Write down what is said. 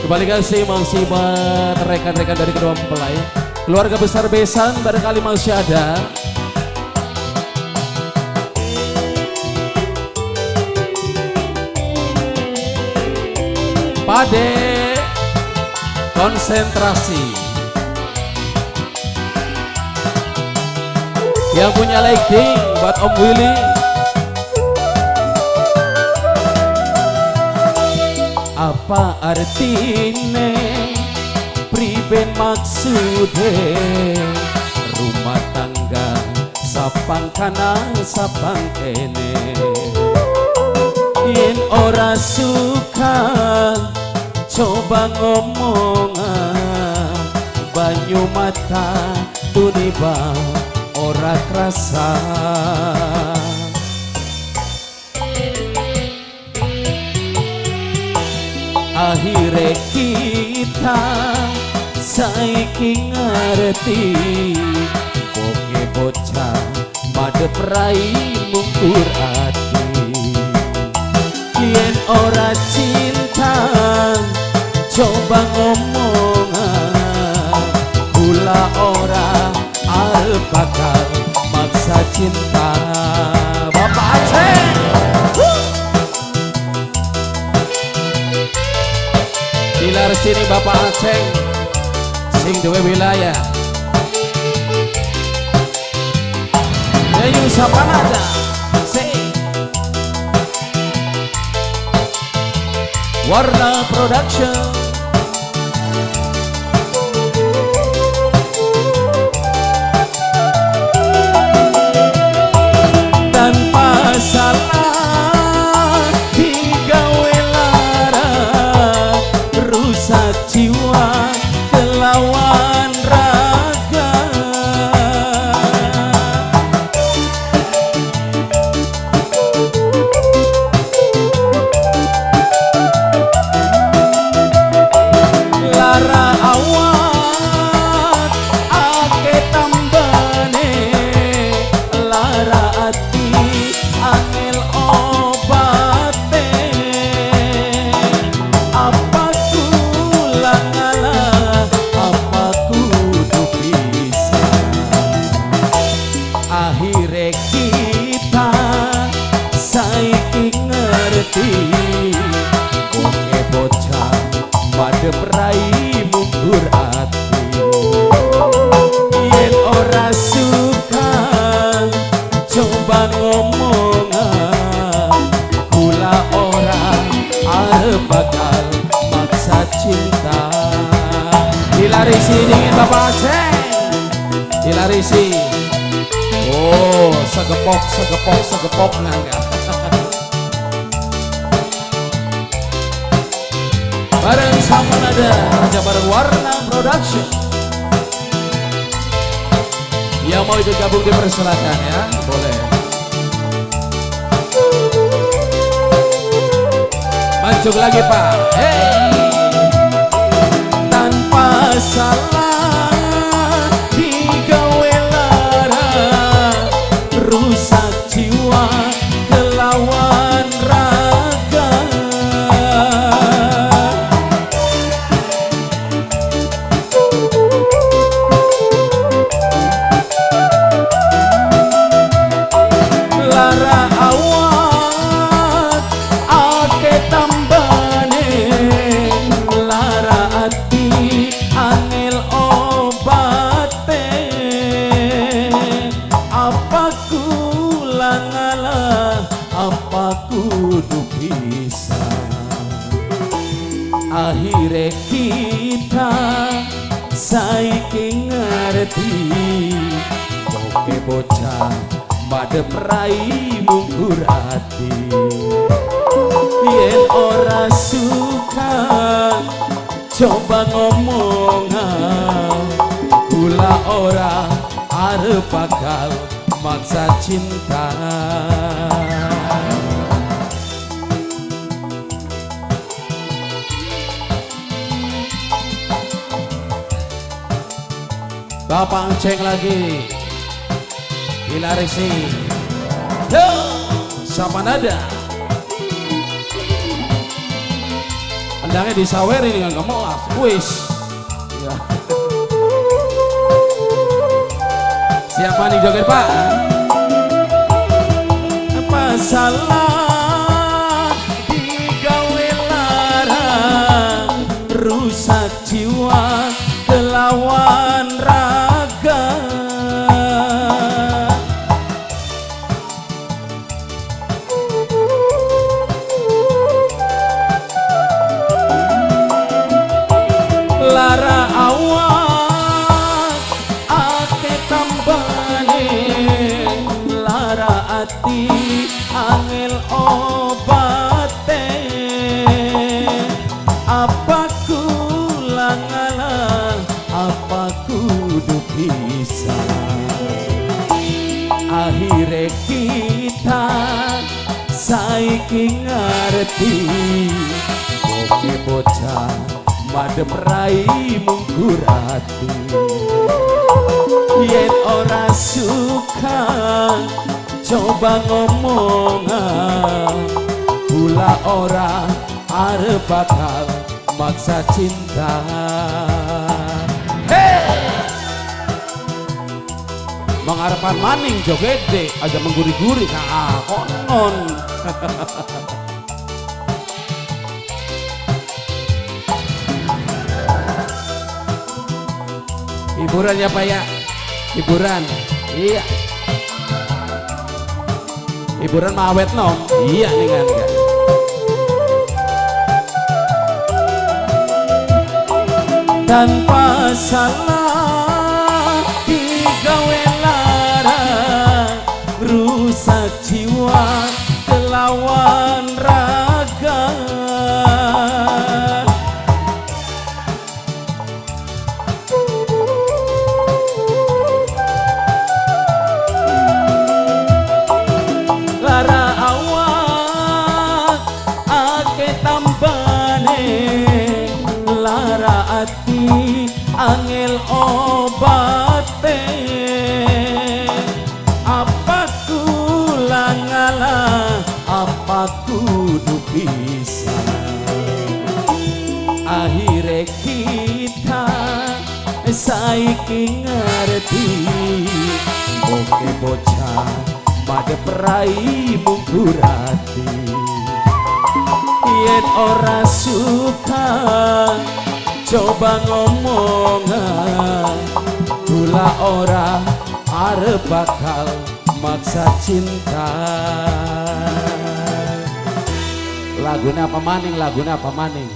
Kembali kasih masih buat rekan-rekan dari kedua mempelai. Keluarga besar Besan barangkali masih ada. Pade konsentrasi. Yang punya lighting buat Om Willy. Apa artine, priben maksude, rumah tangga sapang kana sapang kene? Yen ora suka, coba ngomong, banyu mata tuniba ora krasa. Akhirnya kita saiki ngerti, boke bocah madep rai mungkur ati. Yen ora cinta, coba ngomong, kula ora arep bakal maksa cinta. Bapak Aceh. Woo! Dilar sini Bapak Aceh sing duwe wilayah. Ayo Sapanada. Sing Warna Production. Tanpa salah digawe lara, rusak jiwa kelawan raga. Lara awak ake tambane, lara ati angel obate. Apa kula ngalah, apa kudu pisah? Akhire kita saiki ngerti, oke bocah madep rai mungkur ati. Yen ora suka, coba ngomong, kula ora arep bakal maksa cinta. Dilarisi dingin Bapak Aceh, dilarisi. Oh, segepok segepok segepok nangga. Bareng sama nada kerja bareng Warna Production. Yang mau ikut gabung dipersilakan ya, boleh. Mancung lagi Pak. Hey. Tanpa salah digawe lara, rusak jiwa kelawan raga. Lara awak ake tambane, lara ati angel obate. Apa kula ngalah, apa kudu pisah? Akhire kita saiki ngerti, oke bocah madep rai mungkur ati. Yen ora suka, coba ngomong, kula ora arep bakal maksa cinta. Bapak Enceng lagi dilarisi. Yo, sama nada. Kendangnya disaweri dengan kemelas. Wis. Ya. Siapa nih joget, Pak? Apa salah digawe lara, rusak jiwa kelawan raga. Lara awak ake tambane, lara ati angel obate. Apa kula ngalah, apa kudu pisah? Akhire kita saiki ngerti, oke bocah madem rai mungkurati. Yen ora suka coba ngomong, kula ora arep bakal maksa cinta. Hey! Mengharapkan maning jogede aja mengguri-guri nah konon. Hiburan ya Pak ya, hiburan. Iya, hiburan mawet nom. Iya nih kan. Tanpa salah digawe lara, rusak jiwa kelawan raga. Lara awak ake tambane, lara ati angel obate. Apa kula ngalah, apa kudu pisah? Akhire kita saiki ngerti, oke bocah madep rai mungkurati. Yen ora suka coba ngomong, kula ora arep bakal maksa cinta. Lagune apa maning, lagune apa maning?